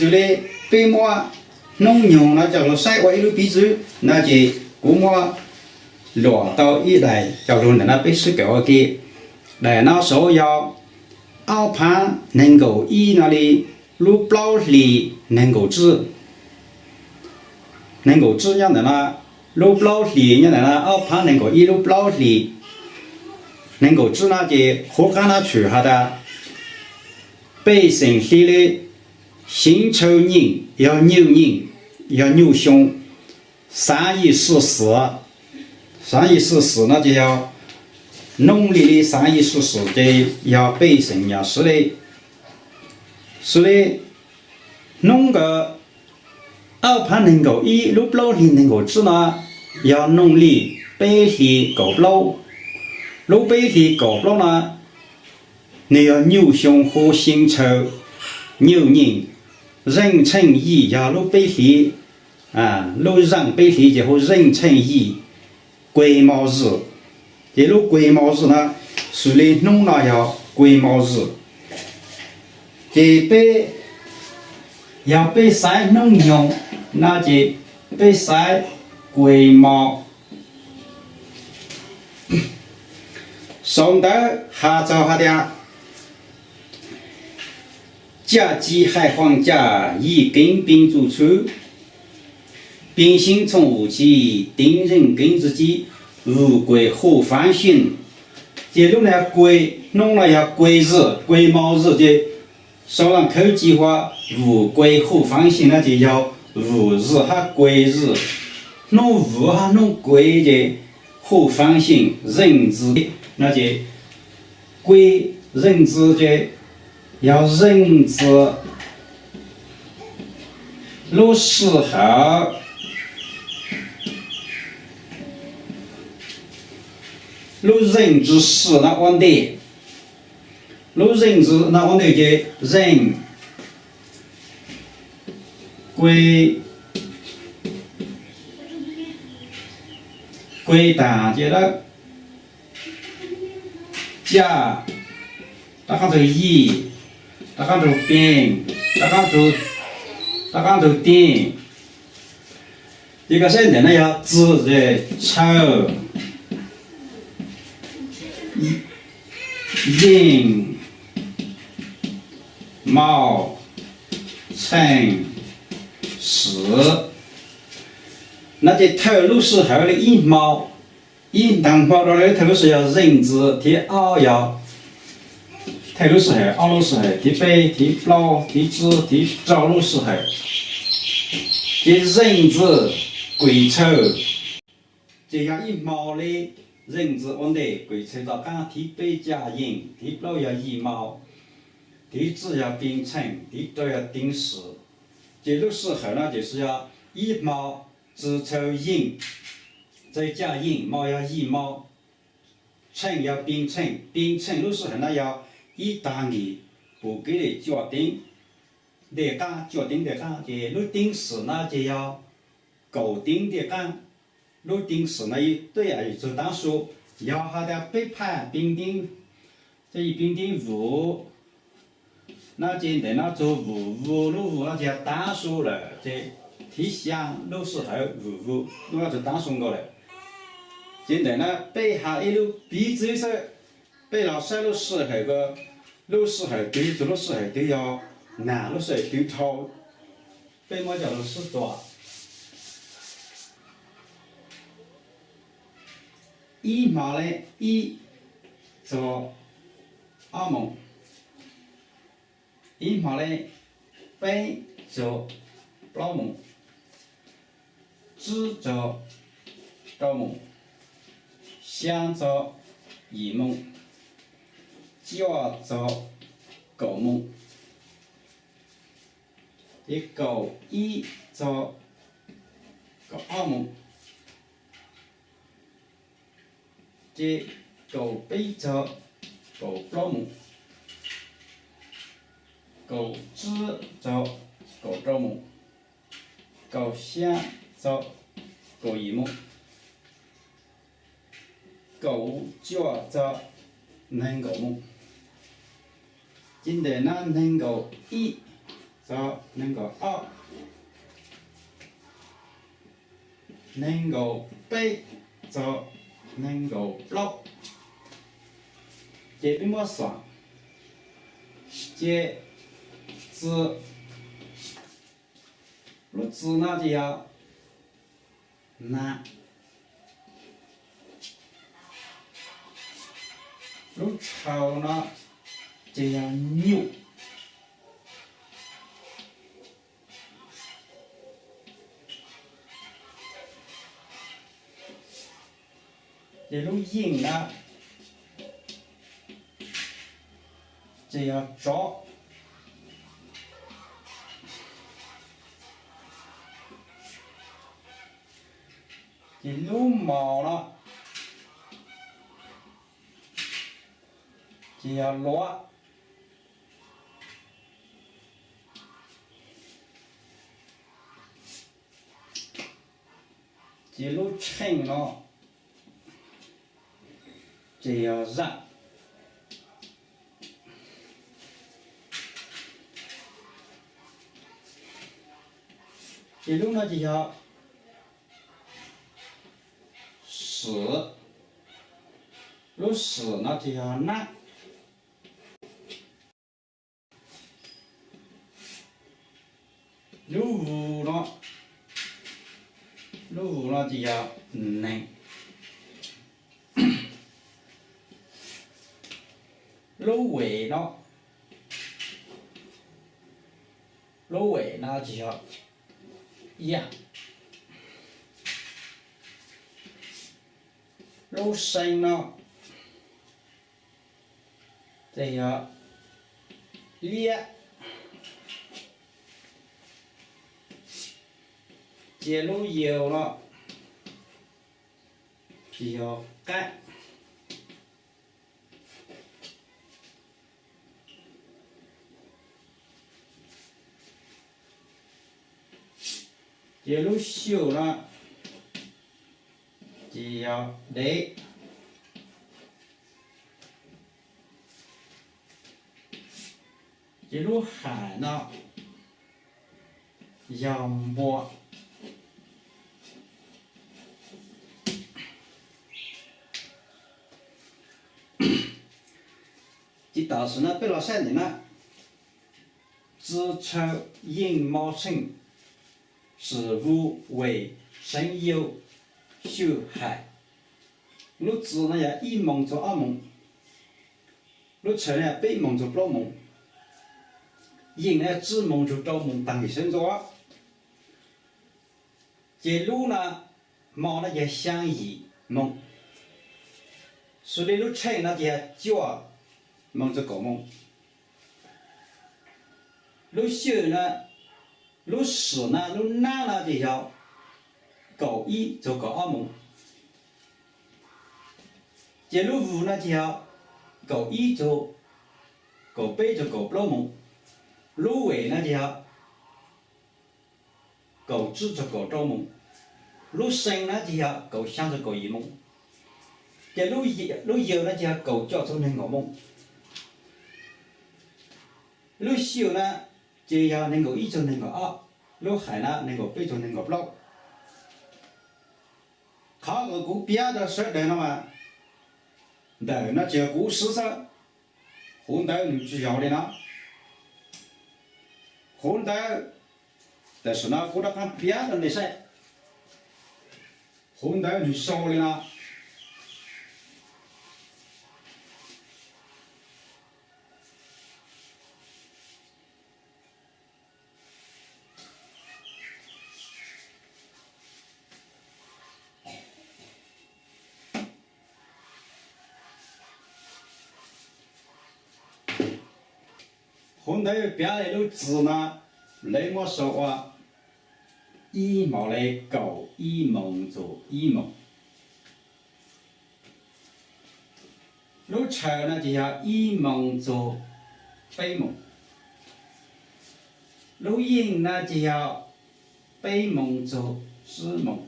Xws li peb muab hnub nyoog no coj lug saib ua ib lub piv txwv no ces kuv muab luam tau ib daim coj lug ntawm no peb sib kawm ua ke. Daim no saud yog ob phav neeg nkaum ib no li lub plaub hlis neeg nkaum tsib. Neeg nkaum tsib nyob ntawm no, lub plaub hlis nyob ntawm no, ob phav neeg nkaum ib lub plaub hlis neeg nkaum tsib no ces qhuv qab no tshwm has tas pej xeem hli li xeev tshaw nyeej yog nyuj nyeej, yog nyuj xyoo, xaav yim si xwm, xaav yim si xwm no ces yog noob li li xaav yim si xwm ces yog pej xeem nyuam siv li. Xws li hnub kawg ob phav neeg nkaum ib lub plaub hlis neeg nkaum tsib no yog noog li peb hlis kaum plaub. Lub peb hlis kaum plaub no nws yog nyuj xyoo hu xeev tshaw nyuj nyeej, zeej tsheej yim yog lub peb hlis, lub zeej peb hlis ces hu zeej tsheej yim, kues mos zwm. Ces lub kues mos zwm no xws li hnub no yog kues mos zwm. Ces peb, yog peb xaiv hnub nyoog no ces peb xaiv kues mos. Saum ntawd has txog hais tias 假期还放假，一根并足出，并行冲五七，顶人跟自己，五鬼护繁星。 Ces lub no kues, hnub no yog kues zwm, kues mos zwm ces sau laj khawv ci hu ua 五鬼护繁星 no ces yog vum zwm hab kues zwm. Hnub vum hab hnub kues ces 护繁星, zeej ntxwv no ces kues, zeej ntxwv ces yog zeej ntxwv lub sij hawm, lub zeej ntxwv sij no ua ntej. Lub zeej ntxwv no ua ntej ces zeej kues, kues taag ces lawm, ca, rov qaab rua yim, rov qaab rua pee, rov qaab, rov qaab rua tee. Ces koj saib ntawm no yog txwv, tshaw, yeej, mos, tsheej, swv. No ces thawj lub sij hawm li ib hmo, ib ntaag hmo rua thawj lub sij hawm yog zeej ntxwv, thib ob yog thawj lub sij hawm, ob lub sij hawm, thib peb, thib plaub, thib tsib, thib rau lub sij hawm. Ces zeej ntxwv, kues tshaw, ces yog ib hmo li zeej ntxwv ua ntej, kues tshaw tom qaab, thib peb ca yeej, thib plaub yog yim mos, thib tsib yog pee tsheej, thib rau yog tee swv. Ces lub sij hawm no ces yog ib hmo txwv tshaw yeej, tshaw ca yeej, mos yog yim mos, tsheej yog pee tsheej. Pee tsheej lub sij hawm no yog ib taag nkim pum kev li cuaj teev ntej qaab, cuaj teev ntej qaab, ces lub tee swv no ces yog kaum teev ntej qaab. Lub tee swv no tuaj yam txug taav su, yog has tas peb phaj pee teev, pee teev vum no ces ntawm no txug vum vu, lub vu no ces yog taav su lawm, ces thib xyaa lub sij hawm vum vu lub no txug taav su nkaus lawm. Ces ntawm no peb has ib lub piv txwv xwb, peb los saib lub sij hawm ko, lub sij hawm twg txug lub sij hawm twg yog nag, lub sij hawm twg dhau, peb muab coj lug sib tua. Ib hmo le ib txug ob moos, ib hmo le peb txug plaub moos, tsib txug rau moos, xyaa txug yim moos, cuaj txug kaum moos, ces kaum ib txug kaum ob moos, ces kaum peb txug kaum plaub moos, kaum tsib txug kaum rau moos, kaum xyaa txug kaum yim moos, kaum cuaj txug neeg nkaum moos. Ces ntawm no neeg nkaum ib nees nkaum ob, nees nkaum peb txog nees nkaum plaub. Ces peb muab xom, ces txi, lub txi no ces yog na, lub tshaw no ces yog nyuj. Ces lub yeej na ces yog tsov. Ces lub mos no ces yog luav. Ces lub tsheej no ces yog zaj. Ces lub no ces yog swm, lub swm no ces yog nab. Lub vus no, lub vus no ces yog nees. Lub wem no, lub wem no ces yog iab. Lub see no ces yog liab. Ces lub yaus no ces yog qaib. Ces lub xyum no ces yog dev. Ces lub hais no yog npua. Ces tam sim no peb los saib ntawm na, txi tshaw yeej mo tsheej, swm vus wem seev yau xyum hais. Lub txi no yog ib moos txog ob moos, lub tshaw no yog peb moos txog plaub moos, yeej no yog tsib moos txog rau moos tag kis sawv ntxov. Ces lub no mo no yog xyaa yim moos, xws li lub tsheej no ces yog cuaj moos txog kaum moos. Lub xyum no, lub swm no, lub nab no ces yog kaum ib txog kaum ob moos. Ces lub vus no ces yog kaum ib txog kaum peb txog kaum plaub moos. Lub wem no ces yog kaum tsib txog kaum rau moos. Lub see no ces yog kaum xyaa txog kaum yim moos. Ces lub yaus no ces yog kaum cuaj txog nees nkaum moos. Lub xyum na ces yog nees nkaum ib txog nees nkaum ob, lub hais na nees nkaum peb txog nees nkaum plaub. Qhov uas kuv piav rau sawv daws no mas ntawm no tsis yog kuv siv xwb, hauv ntawd nws tsis yog li no. Hauv ntawd, tam sim no kuv rov qab piav rau nej saib, hauv ntawd nws sau li no. Hauv ntawd piav li lub txi no, lawv muab sau ua ib hmos li kaum ib moos txog ib moos. Lub tshaw no ces yog ib moos txog peb moos. Lub yeej no ces yog peb moos txog tsib moos.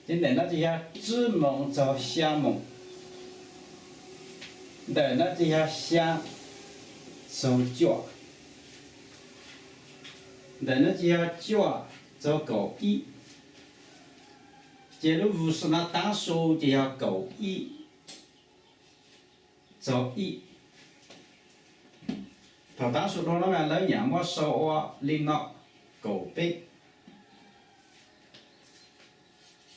Ces ntawm no ces yog tsib moos txog xya moos. Ntawm no ces yog xya txog cuaj. Ntawm no ces yog cuaj txog kaum ib, ces lub vs no taab su ces yog kaum ib txog ib. Thaum taab su dua no mas lawv nyam muab sau ua li no, kaum peb.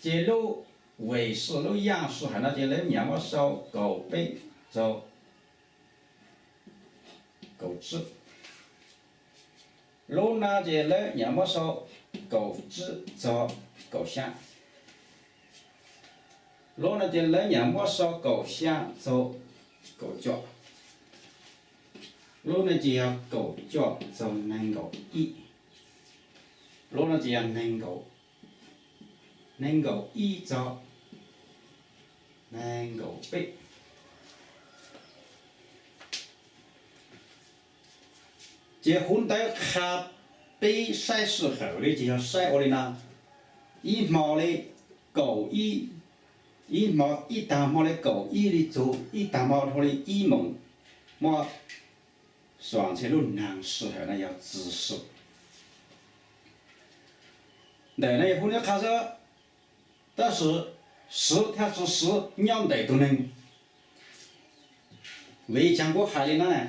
Ces lub vim si lub yaaj si hawm no ces lawv nyam muab sau kaum peb txog kaum tsib. Lub no ces lawv nyam muab sau kaum tsib txog kaum xyaa. Lub no ces lawv nyam muab sau kaum xyaa txog kaum cuaj. Lub no ces yog kaum cuaj txog nees nkaum ib. Lub no ces yog nees nkaum, nees nkaum ib txog nees nkaum peb. Ces huv ntawd qha peb saib sij hawm li ces yog saib ua li no, ib hmo li kaum ib, ib hmo, ib tag hmo li kaum ib li txug ib tag hmo dhau li ib moos, muab xuas ntshe lub nag sij hawm no yog txi si. Ntawm no yog huv ntawd qha xwb, tab sis siv thiab tsi siv nyob ntawm tus neeg. Vim caag kuv hais li no na,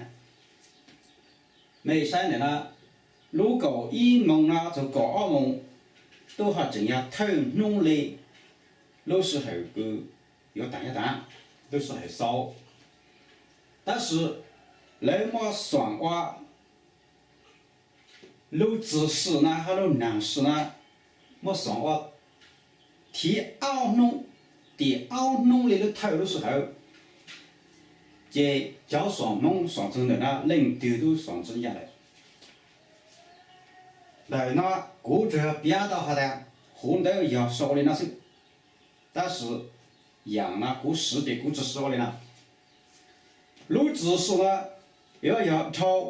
mej saib ntawm no, lub kaum ib moos no txug kaum ob moos tub ho tseem yog thawj hnub li lub sij hawm kws yuav taag nyob taag, lub sij hawm xaus. Tab sis lawv muab xuas ua lub txi si na hab lub nag si na, muab xuas ua thib aub hnub, tim aub hnub li lub thawj lub sij hawm, ces cov xuas Hmoob xuas txug ntawm no leej twg tub xuas tsi ncaj lawm. Ntawm no kuv tsuas yog piav tau has tas huv ntawd yog sau ua li no xwb, tab sis yaam no kuv siv ces kuv tsi siv ua li no. Lub txi si na yuav yog dhau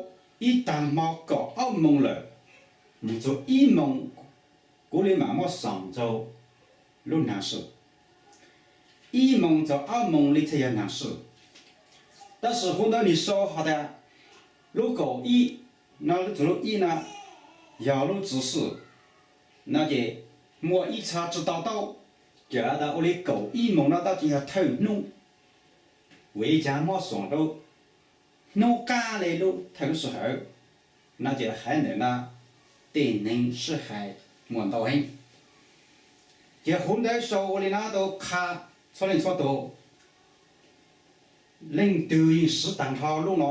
ib tag hmo kaum ob moos lawm, moog txug ib moos kuv li mam muab xuas txug lub nag si. Ib moos txug ob moos li thiaj yog nag si. Tab sis huv ntawd nwg sau has tas lub kaum ib no, lub txug lub ib na yog lub txi si, no ces muaj ib txha tsi tau taub, ces has tas ua li kaum ib moos no tab tsi yog thawj hnub. Vim li cas muab xuas rau hnub qaab li lub thawj lub sij hawm, no ces haiv ntawm no tej neeg sib hais muaj ntau heev. Ces huv ntawd sau ua li no tau qha txhua leej txhua tug, leej twg yeej siv taag nrho lub no,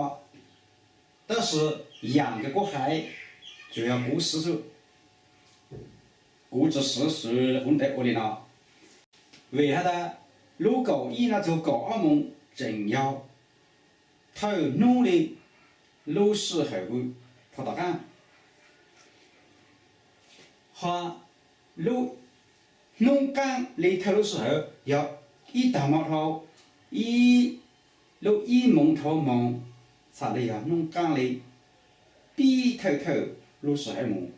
tab sis yaam kws kuv hais tsuas yog kuv siv xwb, kuv tsi siv xws huv ntawd ua li no. Vim has tas lub kaum ib no txug kaum ob moos tseem yog thawj hnub li lub sij hawm kws dhau tom qaab, ho lub hnub qaab li thawj lub sij hawm yog ib tag hmo dhau, ib, lub ib moos dhau moos, txhad li yog hnub qaab li pib thawj thawj lub sij hawm moos.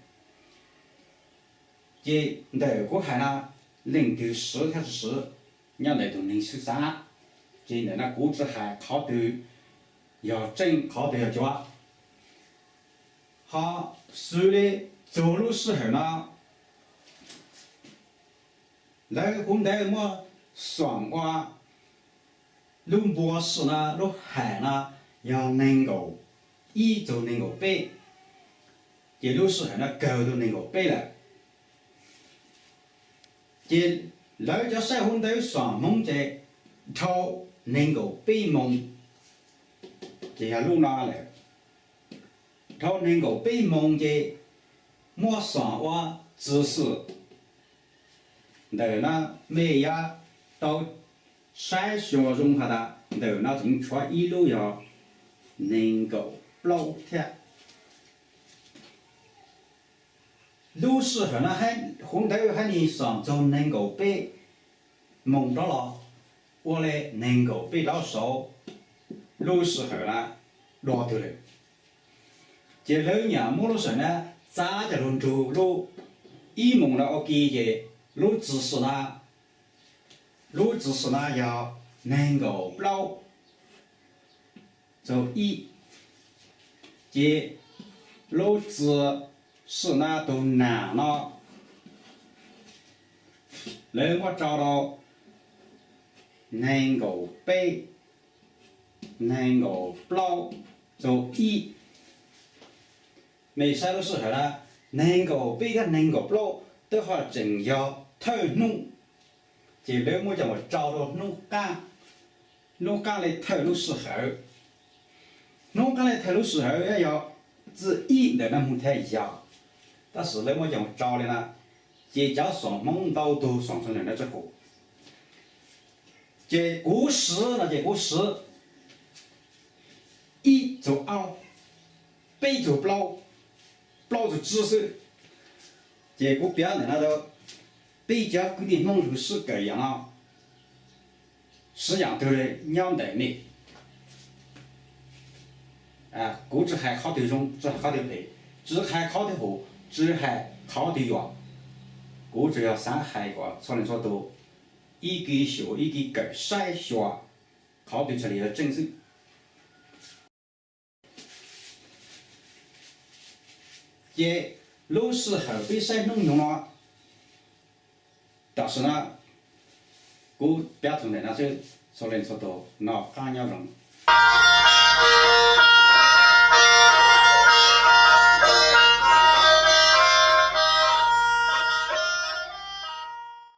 Ces ntawm kuv hais na, leej twg siv thiab tsi siv nyob ntawm tus neeg xwb xav. Ces ntawm no kuv tsi hais qhov twg yog tseeb qhov twg yog cuav. Ho xws li txug lub sij hawm no, lawv huv ntawd muab xuas ua lub npua si na, lub ham no yog nees nkaum ib txug nees nkaum peb, ces lub sij hawm no kawg tug nees nkaum peb lawm. Ces lawv cov saib huv ntawd xuas Hmoob ces dhau nees nkaum peb moos, ces yog lub no lawm. Dhau nees nkaum peb moos ces muab xuas ua txi si. Ntawm no mej yuav tau saib xyuas zoo has tas ntawm no tseem tshuav ib lub yog nees nkaum plaub thiab. Lub sij hawm no huv ntawd hab nig xuas txug nees nkaum peb moos rov los, ua li nees nkaum peb plaub saud, lub sij hawm na dua twg lawm. Ces lawv nyam muab lub sij hawm na txav coj lug nrug lub ib moos no ua ke ces lub txi si na, lub txi si na yog nees nkaum plaub txug ib, ces lub txi Sij hawm tus nas no lawv muab rau rau nees nkaum peb, nees nkaum plaub, txug ib. Mej saib lub sij hawm na, nees nkaum peb thiab nees nkaum plaub twb ho tseem yog thawj hnub, ces lawv muab coj mus rau rau hnub qaab, hnub qaab le thawj lub sij hawm. Hnub qaab le thawj lub sij hawm yog txij ib ntawm no moog thiaj yog, tab sis lawv muab coj mus rau le na, ces cov xoom Hmoob ntau tug xoom txug ntawm no tsi hu. Ces kuv siv no ces kuv siv ib txug ob, peb txug plaub, plaub txug tsib xwb. Ces kuv piav ntawm no rau peb cov kwv tij Hmoob lug sib kawm yaam no, sib yaam twg nyob ntawm mej. Kuv tsi hais qhov twg zoo, tsi hais qhov twg phem, tsi hais qhov twg hum, tsi hais qhov twg yuam. Kuv tsuas yog xaav hais kom txhua leej txhua tug ib ke xyuas, ib ke kawm saib xyuas qhov twg txhaj le yog tseeb xwb. Ces lub sij hawm peb saib hnub nyoog no, tam sim no kuv piav txug ntawm no xwb, txhua leej txhua tug noj qaab nyob zoo.